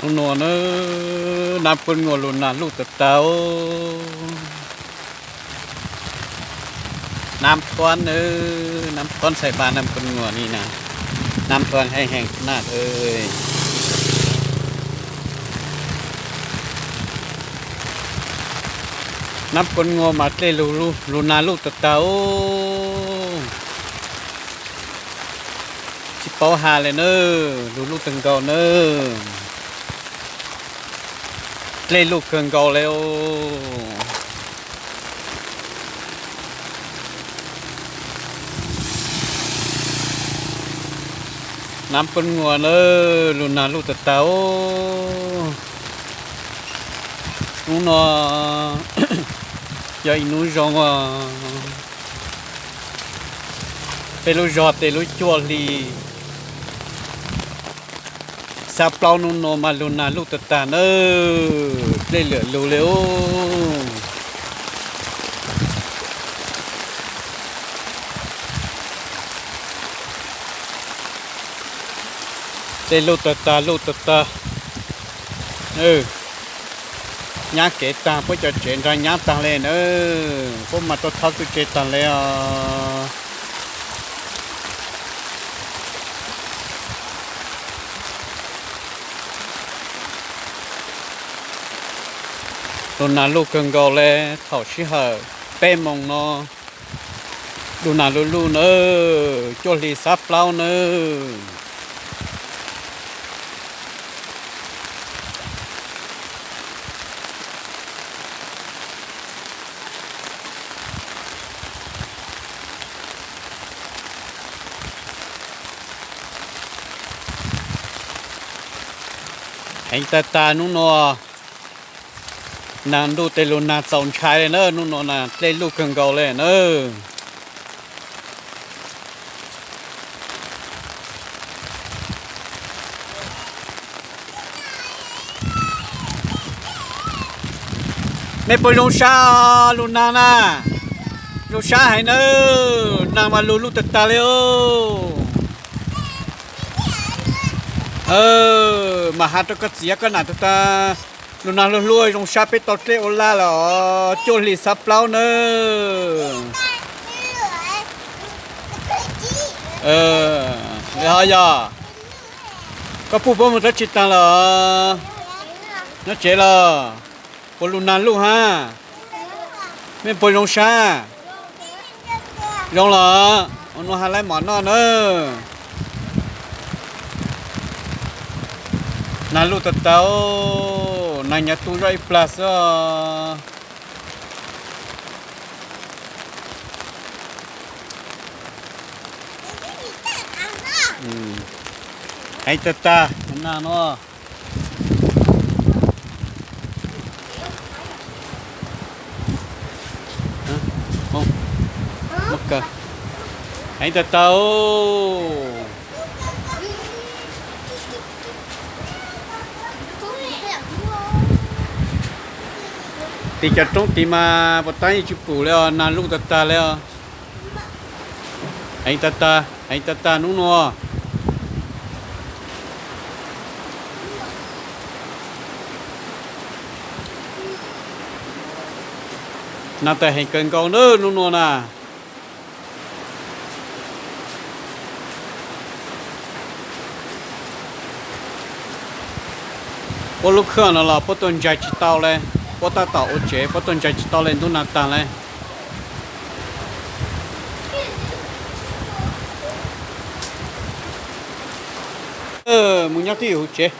Hnub no na, nab poob nguas lug nag luj tag tag. Nab thuab na, nab thuab ntxhais npab nab poob nguas ni na, nab thuab heev heev na. Nab poob nguas mas dlej lug nag luj tag tag. Tsis paub has le na, lug luj tag nkaus na. Dlej luj kawg nkaus le. Nab poob nguas na, lug nag luj tag tag. Hnub no yog ib hnub zoo, peb lub zog tej lub cuaj hli xab plaub hnub no mas lug nag luj tag tag na, dlej lwm lug le. Dlej luj tag tag luj tag tag. Nyab kev tag, puab cov tsev nrag nyab tag le na, puab mas rau thob kwj tse tag le os. Lug nag luj kawg nkaus le, thaum sij hawm peb moos no lug nag luj luj na, cuaj hli xab plaub na. Heev tag tag hnub no, nag ntuj tej lug nag txaus ntshai le na, hnub no na dlej luj kawg nkaus le na. Mej puas zoo sab lug nag na? Zoo sab heev na, nag mas lug luj tag tag le. Mas has rau koj txiv koj nam tag tag, lug nag luj luj zoo sab peb tau dlej ua laj lawm os, cuaj hli xab plaub na. Ho yog koj puj puab moog dlaab tsi taag lawm? Nyob tsev los? Puas lug nag luj hab? Mej puas zoo sab? Zoo los ua nua has laib mom noj na. Nag luj tag tag, nag nyob tu zoj ib plag xwb. Heev tag tag nag no. Heev tag tag. Tim cov roob tid mas puas taab yeej tsis pum le os, nag luj tag tag le os. Heev tag tag, heev tag tag hnub nua. Nag tawm heev kawg nkaus na hnub nua na. Puab lub khaj no los puab tuaj ntsais tsis tau le, puab tab tom ua tsev puab tuaj ntsais tsis tau le, ntub nag tag le. Mus nyob twj ywm hauv tsev.